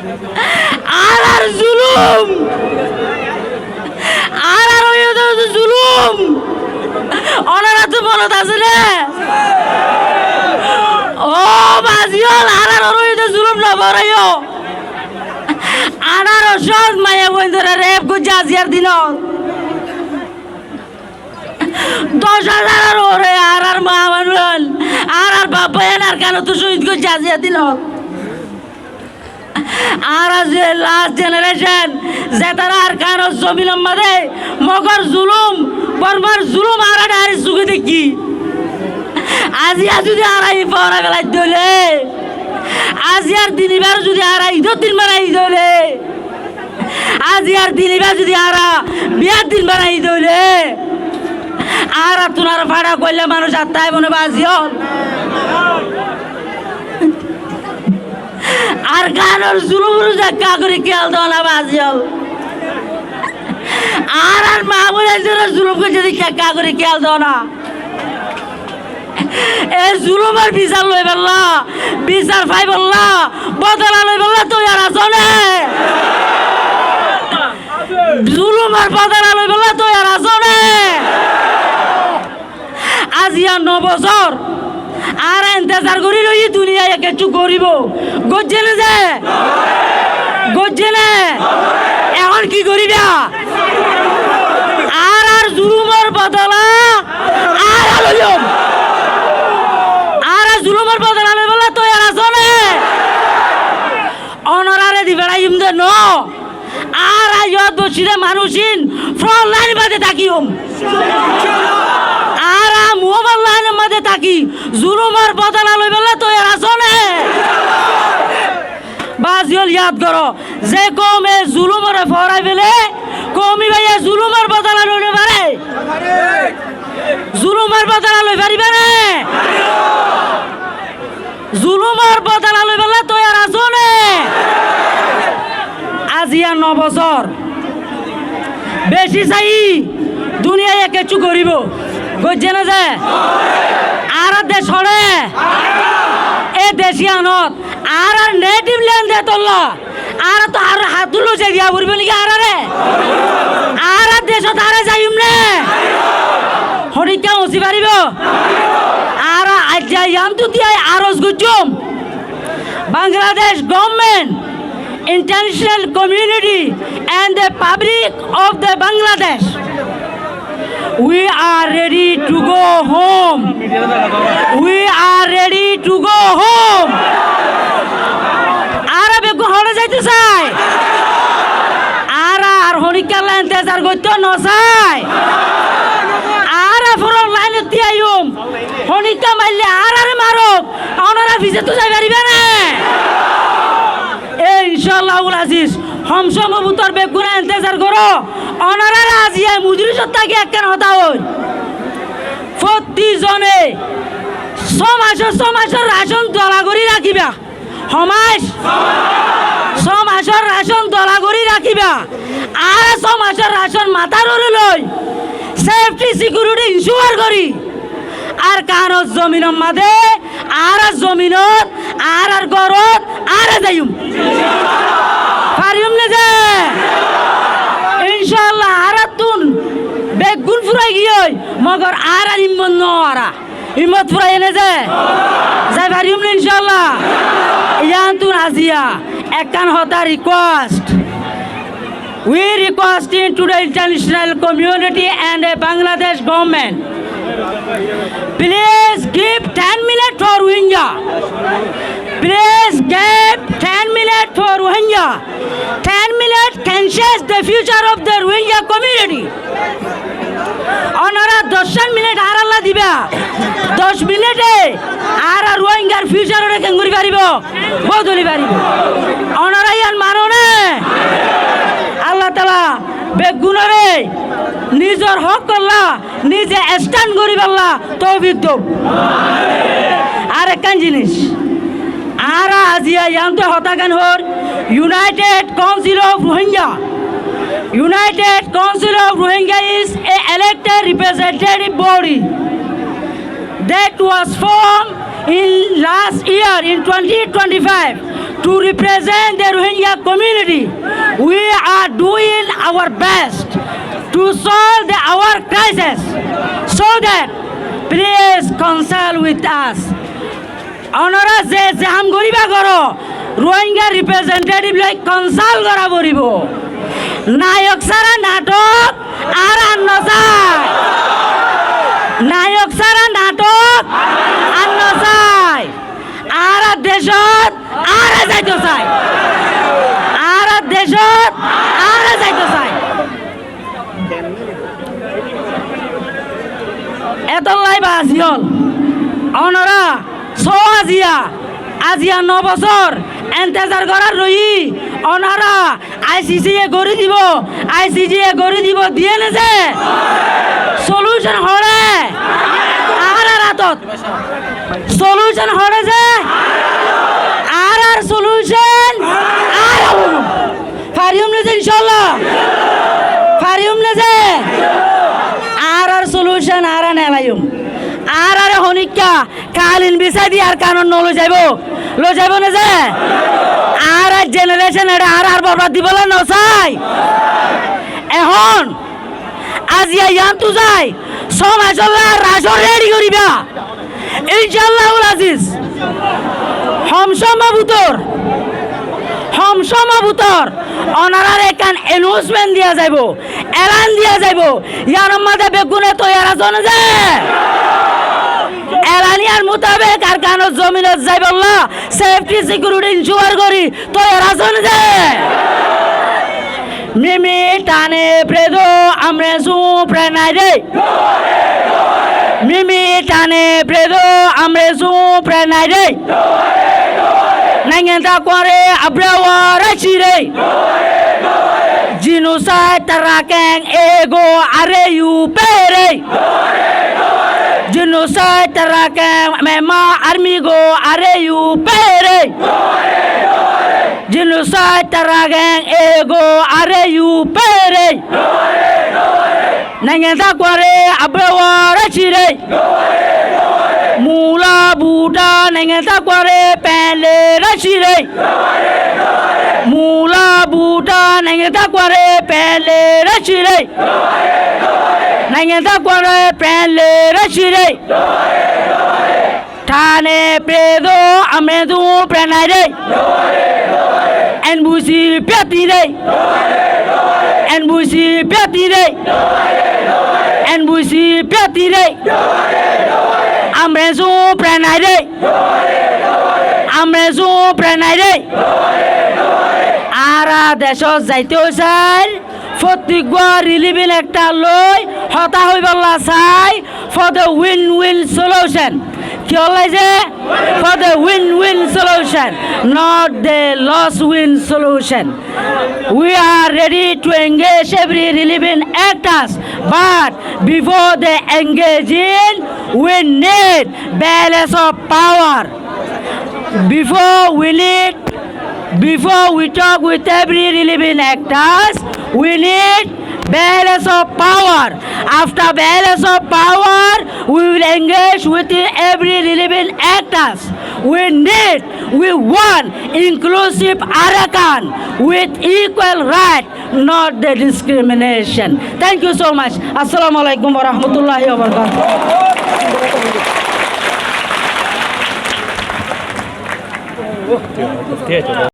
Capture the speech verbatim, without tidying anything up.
Añárar zulúm, añárar óiye de zulúm, onoráttu monot asé né? Ó bazi ól, añárar óiye de zulúm no foraiyó. Añárar cót maiyafuaindóre rep goijjé aziyar dinot. Doc házaror uore añárar maa-bóin, añárar baf-báiyain Arkanottu cóhid goijjé aziyar dinot. Añára ze last generation, zetará Arkanor zominor mazé Mogor zulúm, Bormar zulúm añára dairek suke deikkí. Aziya zudi añára íba foórai felaidde óile, aziyar din íbaré zudi añára idor din banaidde óile, aziyar din íba zudi añára biyar din banaidde óile, añárattún ar fáça koilla manúic ar táibo né bazi ól? Arkanor zulúmoré ekká gorí kéyal dóna bazi ól. Añárar maa-bóinaindóre zulúm goijjé de ekká gorí kéyal dóna. E zulúmor bisar loibolla, bisar faibolla, bodola loibolla toiyar asó né? Zulúmor bodola loibolla toiyar asó né? Aziya no bosór añára entezar gorí roiyí, duniyaiye kessú goríbo. Goijjé né ze? Goijjé né? Ehón ki goríba? Añárar zulúmor bodola añára loiyum. Añára zulúmor bodola loibolla toiyar asó né? Onoráre di felaiyum de no. Añára yót boiccé de manúic ín front line or mazé tákiyum. Añára muhábbar line or mazé táki, zulúmor bodola loibolla toiyar asó né? Bazi ól, yad goró, ze koume zulúmoré foórai fele, koum íbaye zulúmor bodola loi no fare. Zulúmor bodola loi faribá né? Zulúmor bodola loibolla toiyar asó né? Aziya no bosór beci saiyí, duniyaiye kessú goríbo. Goijjé né ze? Añárar dec hoçé? E dec yíanot añárar native land tolla. Añára to ar háttu loi zai diya foribó niki añáráre? Añára decót añára zaiyum né? Honikka ósi faribó? Añára aijja yiántu diyai aros goijjum. Bangladesh government, international community and the public of the Bangladesh. We are ready to go home. We are ready to go home. Añára beggún hoçé zaito sai? Añára ar honikkálla entezar goitto no sai. Añára front line ot tíyaiyum. Honikká maille añáráre marok, onorá fisóttu zai faribá né? E incállahul aziz, hom somoy bútore beggúne entezar goró. Onoráre aziya mudiric or táki ekkán hotá hoóir. Fottí zone só macór, só macór racón dola gorí rakíba. Hó mac? Só macór racón dola gorí rakíba. Añára só macór racón matár uore loi, safety security ensure gorí, Arkanor zominor mazé, añárar zominot, añárar górot añára zaiyum. Fariyum né ze? Incálla, añárattún beggún furai giyói, mogor añárar immot no añára. Immot furaiyé né ze? Zai fariyum né incálla? Yiánttun aziya ekkán hotá request. We requesting to the international community and the Bangladesh government, please give ten minutes for Rohingya. Please give ten minutes for Rohingya. Ten minutes can change the future of the Rohingya community. Onorá doccán minit añárálla diba, doc minite añára Ruáingar fiucaroré keéngorí faribó? Bodoli faribó. Onorá yián mano né? Allatala beggúnoré nizor hókolla nize están goríballa toufik douk. Ar ekkán jinis, añára aziya yiántu hotágan hoór, United Council of Rohingya. United Council of Rohingya is a elected representative body that was formed in last year in twenty twenty-five To represent the Rohingya community, we are doing our best to solve the, our crisis. So that please consult with us. Onora ze ze ham goriba goro, Rohingya representative loi consult gora foribo. Nayok sára natok añára ar no sai. Nayok sára natok añára ar no sai. Añárar decót añára zaito sai. Añárar decót añára zaito sai. Etollá baázi ókkol, onora só aziya, aziya no bosór entezar gorár roiyí, onora ICJ e gorí dibo, ICJ e gorí dibo, diyé né ze? Solution hoçé? Añárar átot. Solution hoçé ze? Añárar solution añára hoiyum. Fariyum né ze, incállah? Fariyum né ze? Añárar solution añára nelaiyum. Añárare honikka kalin bisai di Arkanot no loi zaibo? Loi zaibo né ze? Añárar generation ere añárar borbad dibolla no sai. Ehón aziya yiántu zai, só macolla rasón redi goriba. Incállahul aziz, hom somor bútore, hom somor bútore onoráre ekkán announcement diya zaibo, elan diya zaibo. Yiánor mazé beggúne toiyar asó né ze? Elan yián mutabek Arkanor zominot zaibolla safety security ensure gorí toiyar asó né ze? Mimi tane predo amre su prenai dei. Mimi tane predo amre su prenai dei. Nainge ta kware abrawa rachirei. Genocide tarakeng ego are yu perei. Genocide tarakeng mema army go are yu perei. Genocide tarakeng ego are yu perei. Nainge ta kware abrawa rachirei. Mula buta nainge ta kware pele rachirei. Mula buta nainge ta kware pele rachirei. Nainge ta kware pele rachirei. Tane predo amre su prenai dei. NVC piati dei. NVC piati dei. NVC piati dei. Amre su prenai dei. Amre su prenai dei. Añára decót zaito sair, fottíggua relieving actor loi hotá hoibolla sai for the win-win solution. Kiyólla ze? For the win-win solution, not the loss-win solution. We are ready to engage every relieving actors, but before they engage in, we need balance of power. Before we need Before we talk with every relieving actors, we need balance of power. After balance of power, we will engage with every relieving actors. We need, we want inclusive Arakan with equal right, not the discrimination. Thank you so much. Assalamu alaikum wa rahmatullahi wa barakatuh.